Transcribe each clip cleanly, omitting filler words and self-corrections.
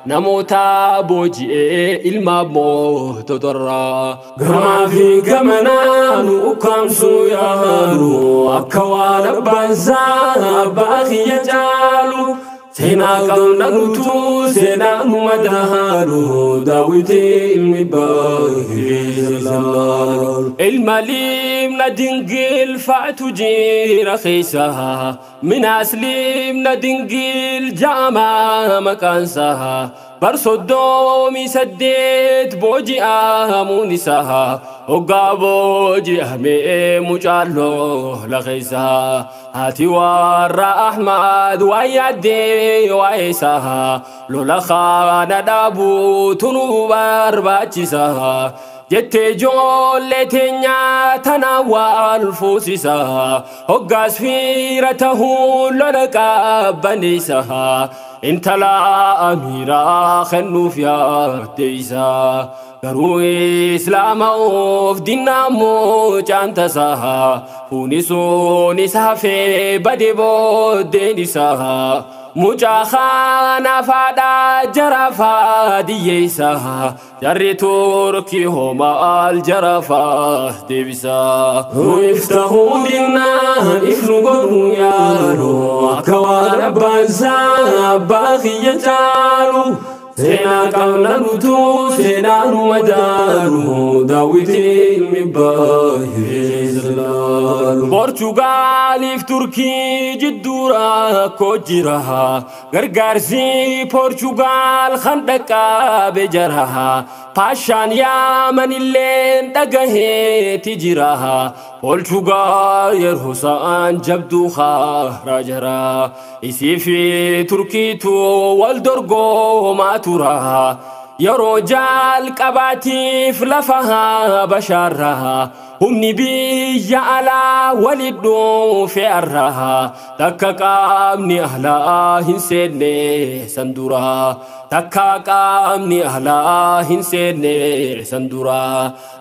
Namoota booji'ee ilma moototarraa gamaa fi gamanaa nu ukkaamsuu yaalu akka waan abbaan isaa abbaa kiyya caalu seenaa qabna nutuu seenaa nu madaalu Daawiti ilmi baay'ee laalu. Ilma limna dingil fa'atu jira keessa minaas limna dingil jaamaa maqaansaa bar 38 booji'amuun isaa hoggaa booji'amee mucaaloo lakeessa haati warra Ahmad waa yaaddee waa'ee isaa lola kana dhaabuutu nu barbaachisa jettee ijoollee teenyaa tana wal fuusisa hoggaas fiira tahuu lola qabbaneessa intala amiiraa kennuuf yaaddeessa garuu islaama of dinnaa mucaan tasaa fuuni sun isa hafee bade booddeen isaa mucaa kanaaf haadha jarafaa diyyeessa jarri Turkii homaal jarafaa deebisa. Iftahuu dinnaan ifnu godhuu yaalu akka waan abbaan isaa abbaa kiyya caalu seenaa qabna nutuu seenaa nu madaalu Daawiti ilmi baay'ee laalu. Poorchugaaliif Turkii jidduu rakkoo jira gargaarsi Poorchugaal kan dhaqqabe jara paashaan yaamanilleen dhagaheeti jira Poorchugaal yeroo sa'aan jabduu haaraa jara isii fi Turkiitu wal dorgomaa tura yeroo jalqabaatiif lafa Habashaarraa humni biyya alaa walit dhufe arraa takka qaamni alaa hin seenne san dura takka qaamni alaa hin seenne san dura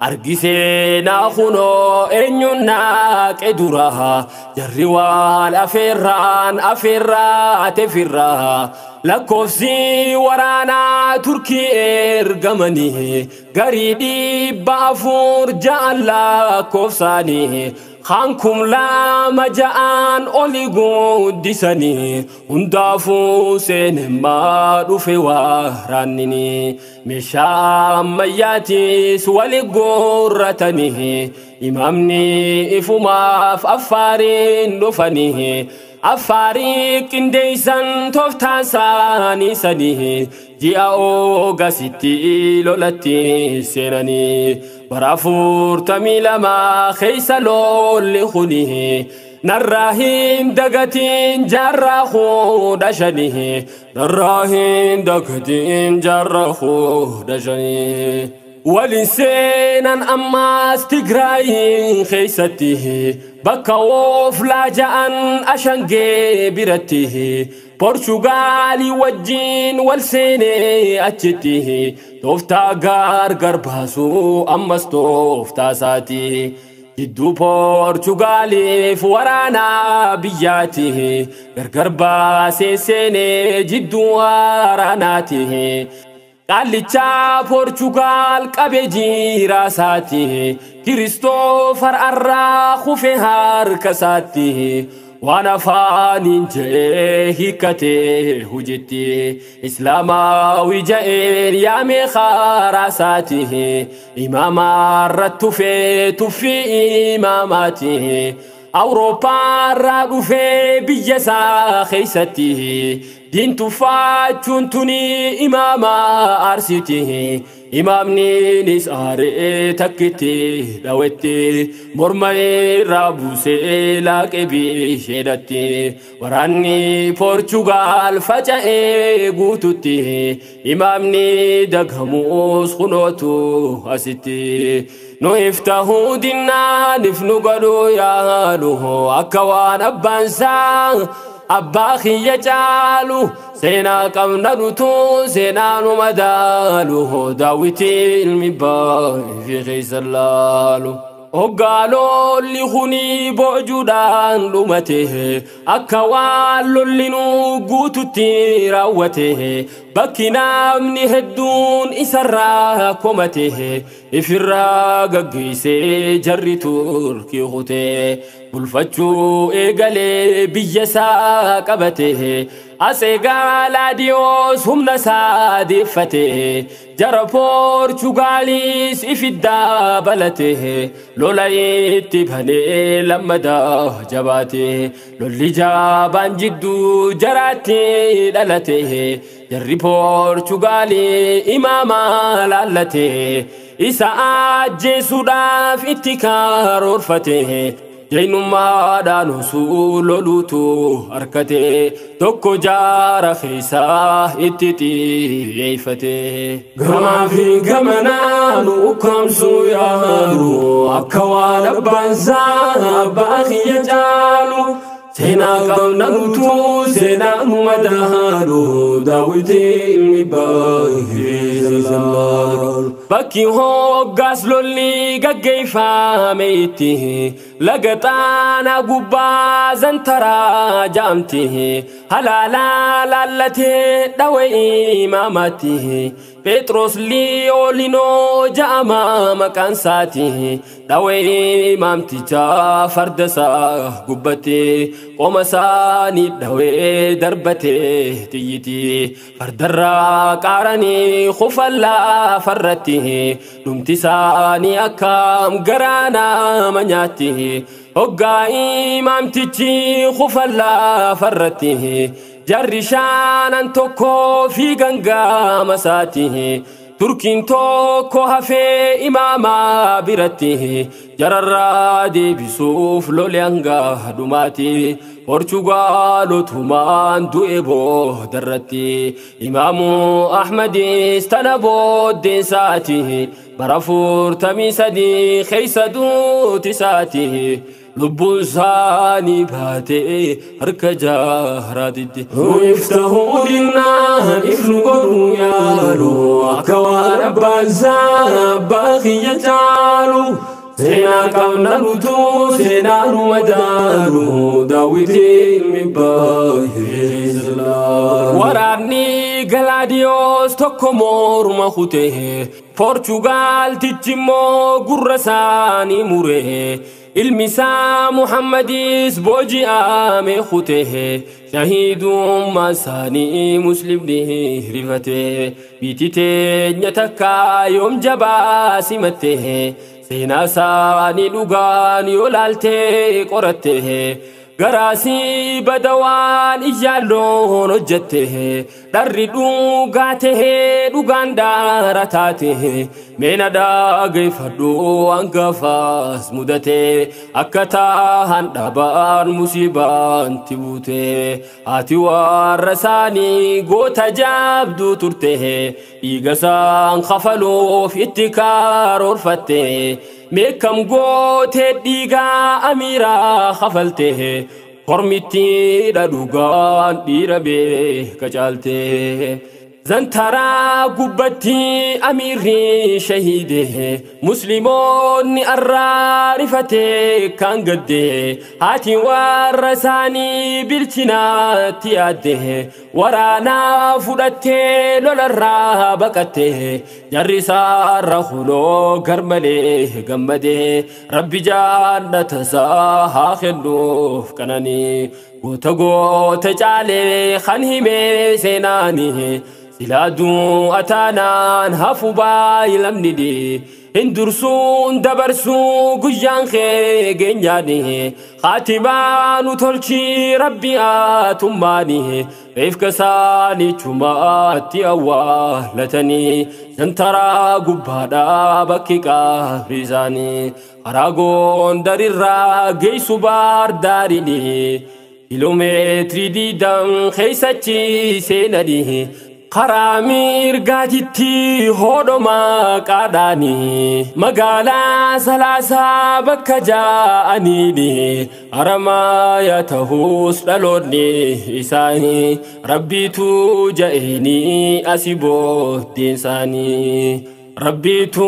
argisee naa kunoo eenyuun naaqe dura jarri waan afeerraan afeerraate firraa lakkoofsi waraanaa Turkii ergamanii garii 406 lakkoofsaanii hankum 2 6 oli guddisanii hundaafuu seenemmaa dhufe waraannini meeshaa ammayyaatiis wali guurratanii imaamni ifumaaf affaariin dhufanii affaarii qindeessan tooftaan isaanii sanii ji'a oogasitti lolatti seenanii bara 42 keessa lolli kuni narraa hin dagatiin jaarraa 15 narraa hin dagatiin jaarraa 15. Waliin seenan ammaas Tigraayin keessatti bakka ooflaa ja'an ashangee biratti Poorchugaalii wajjin wal seenee achitti tooftaa gargar baasuu ammas tooftaa isaati. Jidduu Poorchugaaliif waraanaa biyyaati gargar baasee seenee jidduu waraanaati. Qaallicha Poorchugaal qabee jiraa isaati Kiristoofar arraa kufe harka isaatti waan afaaniin je'ee hiikkatee hujitti Islaamaawi je'een yaamee karaa isaati imaamarra tufee tuffii imaamaati Awurooppaarraa dhufee biyya isaa keessatti diin tuffachuun tuni imaama aarsiti imaamniinis aaree takkitti dhawetti morma irraa buusee laaqee bisheedhatti waraanni Poorchugaal faca'ee guututti imaamni dagamuus kunootu asitti. Nu iftahuu dinnaan if nu godhuu yaalu akka waan abbaan isaa abbaa kiyya caalu seenaa qabna nutuu seenaa nu madaalu Daawiti ilmi baay'ee keessa laalu. Hoggaa lolli kuni boojuudhaan dhumate akka waan lollinuu guututti raawwate bakki namni hedduun isarraa komate ifirraa gaggeessee jarri Turkii kute bulfachuu eegalee biyya isaa qabate Asee Galaadiyoos humna isaa deeffate jara Poorchugaaliis ifiddaa balate lola itti banee lammadaa jabaate lolli jabaan jidduu jaraatti dhalate jarri Poorchugaalii imaama laallate isa ajjeesuudhaaf itti karoorfate Jainummaadhaan osoo loluutu harkate tokko jaara keessaa itti xiyyeeffate. Gamaa fi gamanaan ukkaamsuu yaalu akka waan abbaan isaa abbaa kiyya caalu. Seenaa qabna guutuu seenaa nu madaalu daawwitii ilmi baay'ee zallaalu. Bakki hoggaas lolli gaggeeffame itti laga Xaanaa gubbaa zantaraa jaamti halaalaa laallatee dhawe imaamatti Phexros Liyolinoo ja'ama maqaan isaati dhawe imaamtichaa farda isaa gubbatti qoma isaanii dhawee darbate xiyyiti fardarraa qaaranii kufallaa farratti dhumti isaanii akkam garaa nama nyaatti hoggaa imaamtichi kufallaa farratti jarri shaanan tokko fiigan gama isaati Turkiin tokko hafee imaama biratti jararraa deebisuuf lole hanga dhumaati Poorchugaalotumaan du'e boodarratti Imaamu Ahmadis tana booddeen isaati bara 43 keessa duuti isaati lubbuun isaanii baatee harka jaaraatitti. Iftahuu dinnaan ifnu godhuu yaalu akka waan abbaan isaa abbaa kiyya caalu. Seenaa qabna guutuu seenaa nu madaalu daawwitii ilmi baay'ee zallaalu. Waraanni Galaadiyoos tokko morma kute Poorchugaaltichi immoo gurra isaanii mure ilmi isaa Muhammadis booji'ame kute shahiidummaa isaanii muslimni rifate biitti teenya takka yoom jabaa simatte seenaa isaanii dhugaan yoo laaltee qoratte garaasii badawaan iyyaalloon hojjette dharri dhugaa tahee dhugaan daara taate meena dhageeffadhu hangafaas mudate akka tahan dhabaan musiibaan buute haati warra isaanii goota jabduu turte dhiiga isaan kafaluuf itti karoorfatte meekam gootee dhiigaa amiiraa kafalte kormitti dhugaan dhiira beeka caalte. Zantaraa gubbatti amiirri shahiide musliimoonni arraarifate kan gadde haati warra isaanii bilchinaatti yaadde waraanaa fudhattee lolarraa baqatte jarri isaarra huloo garmalee gammade rabbi jaallata isaa haa kennuuf qananii goota goota caalee kan himee seenaanii silaa du'a taanaan hafu baay'ilamni hin dursuun dabarsuu guyyaan kee geenyaani haatimaa nu tolchii rabbi atummaani reefka isaanii chumaatti awwaalatanii zantaraa gubbaadhaa bakki qabri isaanii karaa Gondarirraa geessu Baardaariini kiiloomeetirii 20 keessachi seenanii karaa mirgaatitti hodhoma qaadhaani magaalaa Salaasaa bakka ja'aniini haramaaya ta'us dhaloonni isaanii rabbiitu ja'eenii asii booddeen isaanii. Rabbiitu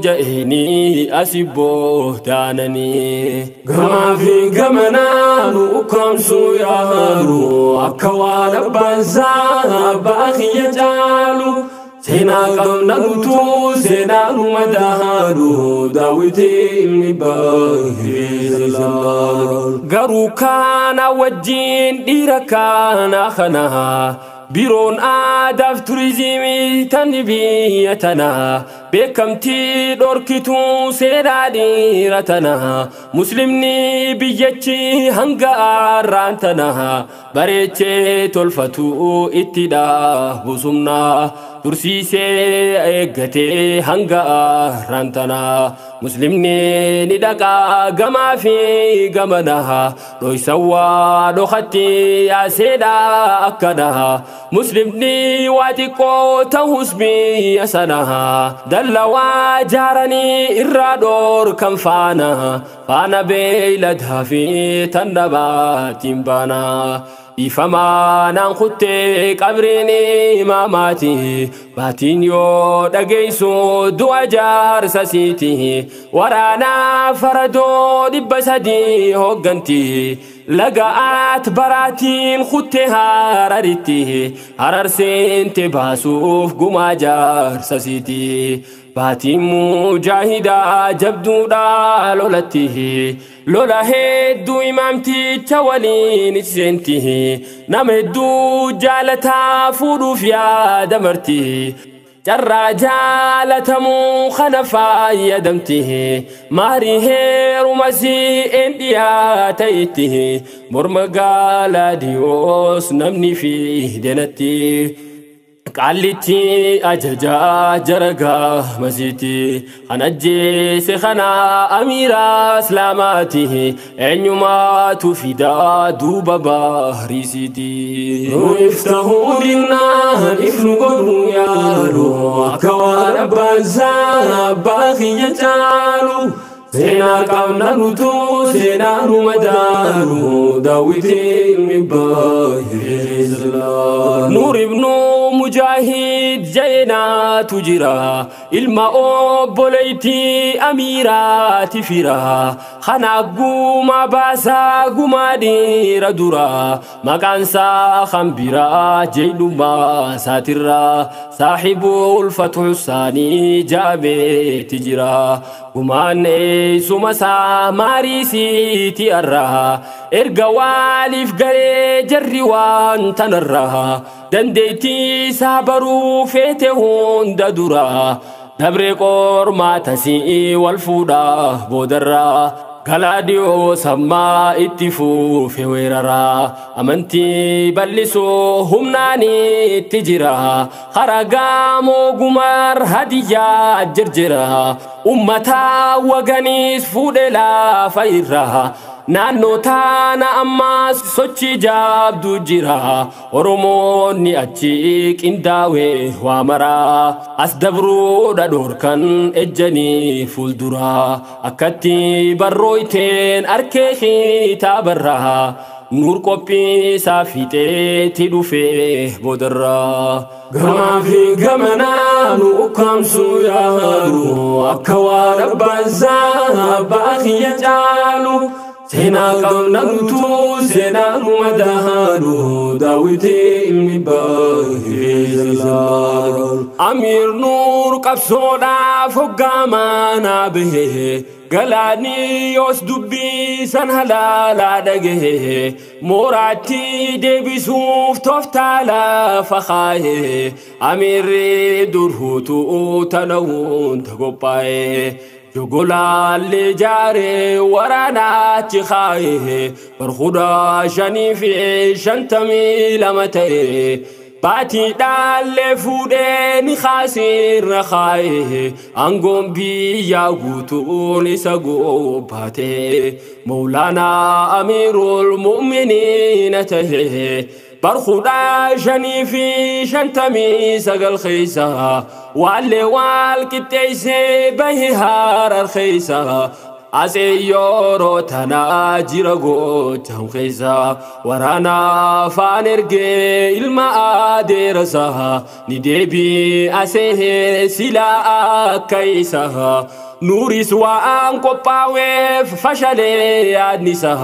ja'eenii asibboo taananii gamaa fi gamanaa nu ukkaamsuu yaalu akka waan abbaan isaa abbaa kiyya caalu seenaa qabna nutuu seenaa nu madaalu daawwitii ilmi baay'ee garuu kana wajjin dhiira kana kana biroon aadaaf turizimii tan biyya tana beekamtii dhorkituu seenaa dhiira tana muslimni biyyachi hanga arraan tana bareechee tolfatu itti dhaabusumna tursiisee eeggatee hanga arraan tana muslimni ni dhaqaa gamaa fi gamana dhoysawwaa dhokatti yaaseedha akkana muslimni waa xiqqoo ta'us biyya sana dallawaa jaaranii irraa dhoorkan faana faana beeyladaa fi tan dhabaatiin baana ifamaa naan kuttee qabriin imaamaati baatiin yoo dhageessu du'a jaarsa siiti waraanaa faradoo 300 hoogganti laga'aat baraatiin kuttee hararitti hararseente baasuuf gumaa jaarsa siiti baatiin mujaahidaa jabduudha lolatti lola hedduu imaamticha waliin seenti nama hedduu jaalataa fuudhuuf yaada marti carraa jaalatamuu kana fayyadamti maarii heeruma si'een dhiyaata itti morma gaalaadiyoos namni fi denatti qaallichi ajajaa jaragaa masiiti kan ajjeese kana amiira islaamaati eenyumaatu fidaa duuba baariisiiti. Nuyiftahuu dinnaan ifnu godhuu yaalu akka waan abbaan isaa abbaa kiyya caalu seenaa qabna nutuu seenaa nu madaalu daawwitii ilmi baay'ee Nuur ibnu Mujaahid jeenaatu jira ilma obboleettii amiiraati fira kana gumaa baasaa gumaa dhiira dura maqaansaa kan biraa jedhumaa saatirra saahibul fathu saanii jaabeeti jira gumaan eessuma isaa maariisiiti arra erga waaliif garee jarri waan tanarra dandeettii isaa baruu feete hunda dura dabree qormaata si'ii wal fuudhaa boodarra galaadiyoo sammaa itti fuufe weerara amantii bal'isuu humnaan itti jira haragaa moogumar hadiyyaa jirjira ummataa waganiis fuudhe lafa irra naannoo taana ammaas sochii jabdu jira oromoonni achi qindaa'e waa maraa as dabruudha dhoorkan ejjanii fuuldura akkatti barrooyteen arkee kitaabarraa nuur qophii isaa fiixeetti dhufee boodarraa gamaa fi gamanaa nu ukkaamsuu yaalu akka waan abbaan isaa abbaa kiyya caalu seenaa qabna nutuu seenaa nu madaalu daawwitii ilmi baay'ee Amiir Nuur qabsoodhaaf hoggaamaa naa bahee galaanii yoos dubbii san halaalaa dhagahee mooraatti deebisuuf tooftaa lafa kaayee amiirri dur huutuu tana hunda qophaa'ee jogolaallee jaaree waraanaachi kaayee barkudaa 552 ta'ee baatiidhaallee fuudhee ni kaasirra kaayee aangoon biyyaa guutuun isa gobbaatee Mawlaanaa Amiirul Mu'miniina tahee barkudaa 559 keessa waallee waal qixxeessee bahi harar keessa Asee yeroo tanaa jira gochaan keessa waraana afaan ergee ilma adeerasa ni deebii asee silaa akka isa nuuris waan qophaa'eef fashalee yaadnisa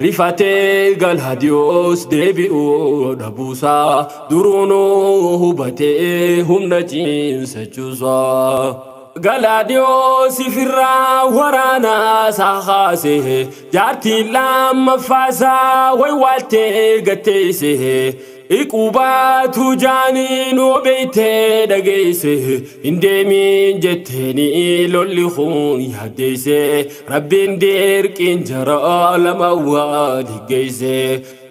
rifatee Galadiyoos deebi'uu dhabuusaa duruunuu hubatee humna cimsachuusaa. Galadiyoos ifirraa waraana isaa kaasee jaartiin lammaffaasaa waywaaltee gatteesse Iqubaatu jaaniin obeeytee dhageesse hin deemin jetteeni lolli kun yaaddeesse Rabbiin dirqiin jara lama wal geesse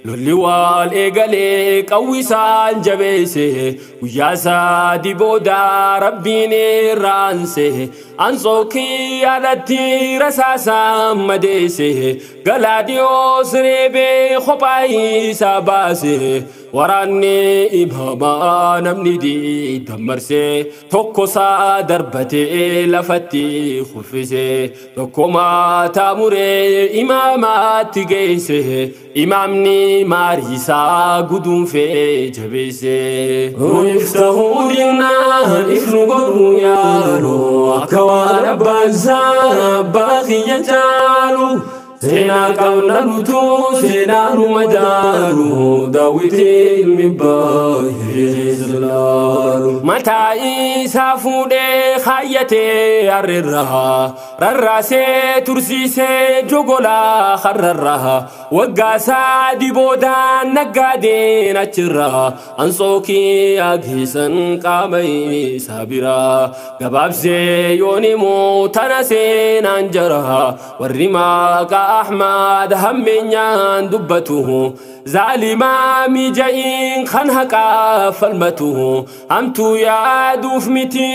lolli wal eegalee qawwisaan jabeesse guyyaa sadii booda Rabbiin irraanse Ansookii yaadatti rasaasaan madeesse Galadiyoos reebee kophaa isaa baase waraanni imaamaa namni diidan marsee tokko isaa darbatee lafatti kuffise tokko mataa muree imaamaatti geesse imaamni maariisaa guduunfee jabeesse. Nuuf dinnaan ifnu godhuu yaalu akka waan abbaan isaa abbaa kiyya caalu. Seenaa qabna nutuu seenaa nu madaalu daawwitii ilmi baay'ee jalaalu. Mataa isaa fuudhee kaayyatee harreerraa rarraasee tursiisee jogolaa harrarraa waggaa sadii boodaan naggaadeen achirraa Ansookii geessan qaama isaa biraa gabaabsee yoon immoo tana seenaan jara warri maqaa Ahmad hammeenyaan dubbatu zaalimaa mija'iin kan haqaa falmatu hamtuu yaaduuf miti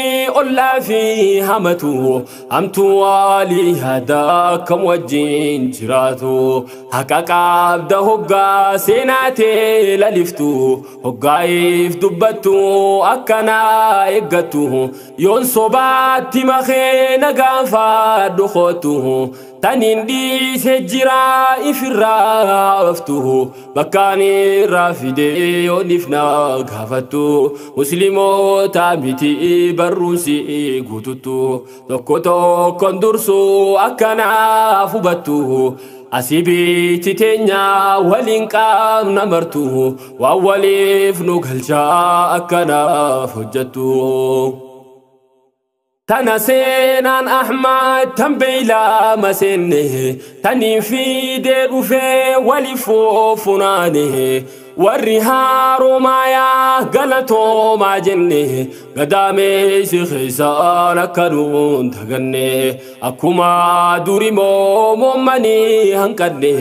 ollaa fi hamatu hamtuu waalii yaada kam wajjin jiraatu haqa qabda hoggaa seenaatee laliftu hoggaa'iif dubbattu akkanaa eeggattu yoon sobaatti makee nagaan faadhu kootu taniin dhiise jira ifirraa haftu bakkaan irraa fidee yoon ifna gaafattu musliimoota miti barruunsi guututtu tokko tokkoon dursu akkanaaf hubattu asibiiti teenya waliin qaamna martu waan waliif nu galchaa akkanaaf hojjettu. Tana seenaan Ahmad tan beeylaa maseenne taniin fiidee dhufee waliif funaane warri haaromaayaa galatoomaa jenne gadaameessi keessaan akka nuun daganne akkuma durimoo moommanii hanqanne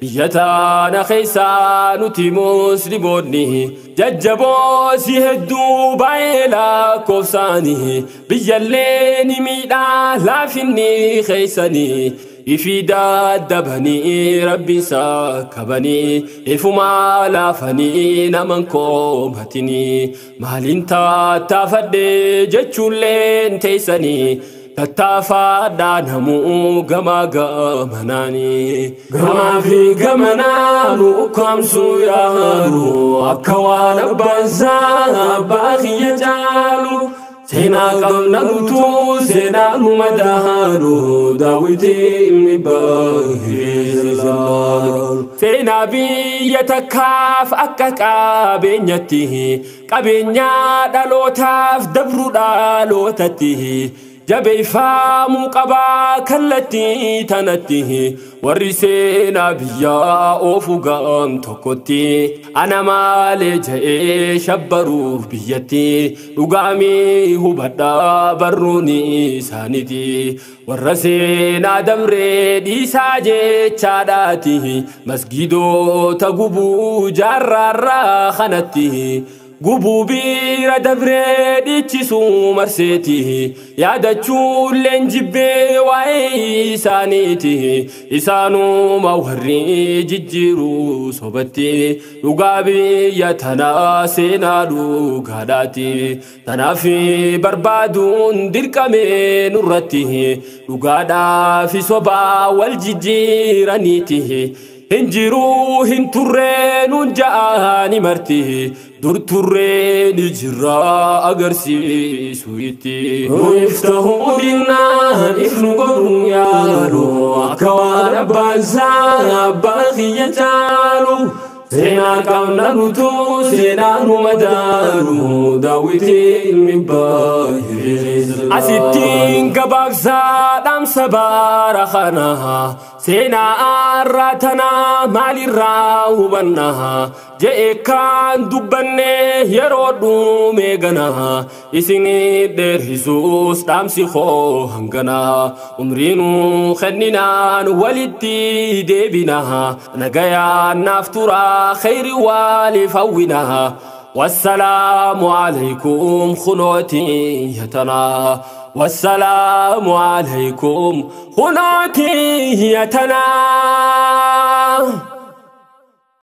biyya taana keessaa nuti musliimoonni jajjaboosi hedduu baay'ee lakkoofsaanii biyyallee ni miidhaa laafinni keessanii ifi daddabanii rabbi isaa kabanii ifumaa laafanii naman koomatinii maaliin tattaafadhe jechuulleen teessanii tattaafaadhaa namuu gamaa gamanaanii. Gamaa fi gamanaa nu ukkaamsuu yaalu akka waan abbaan isaa abbaa kiyya caalu. Seenaa qabna nutuu seenaa nu madaalu daawwitii ilmi baay'ee jalaalu. Seenaa biyya takkaaf akka qabeenyatti qabeenyaa dhalootaaf dabru dhalootatti jabeeffamuu qabaa kallattii tanatti warri seenaa biyyaa oofu gam tokkotti ana maalee ja'ee shabbaruuf biyyatti dhugaamii hubadhaa barruun isaaniiti warra seenaa dabree dhiisaa jechaadhaati masgidoota gubuu jaarraarraa kanatti. Gubuu biira dabree dhiichisuu marseeti yaadachuulleen jibbee waa'ee isaaniiti isaanuma warri jijjiiruu sobatti dhugaa biyya tanaa seenaa dhugaadhaati tanaaf barbaaduun dirqamee nurratti dhugaadhaaf sobaa wal jijjiiraniiti. Hinjiruu hin turree nuun ja'anii marti dur turree ni jirra agarsiisu itti. Nuuf ta'uu dinnaan ifnu godhuu yaalu akka waan abbaan isaa abbaa kiyya caalu. Seenaa qabna nutuu seenaa nu madaalu daawwitiin ilmi baay'ee. Asittiin gabaabsaa dhaamsa baara kana seenaa har'aa tanaa maalirraa hubanna je'e kan dubbanne yeroo dhume gana isinii dheerisuus dhaamsi koo hangana umriinuu kenninaan walitti deebina nagayaan naaf tura خير والفونا والسلام عليكم خنوتي يتنا والسلام عليكم خنوتي يتنا.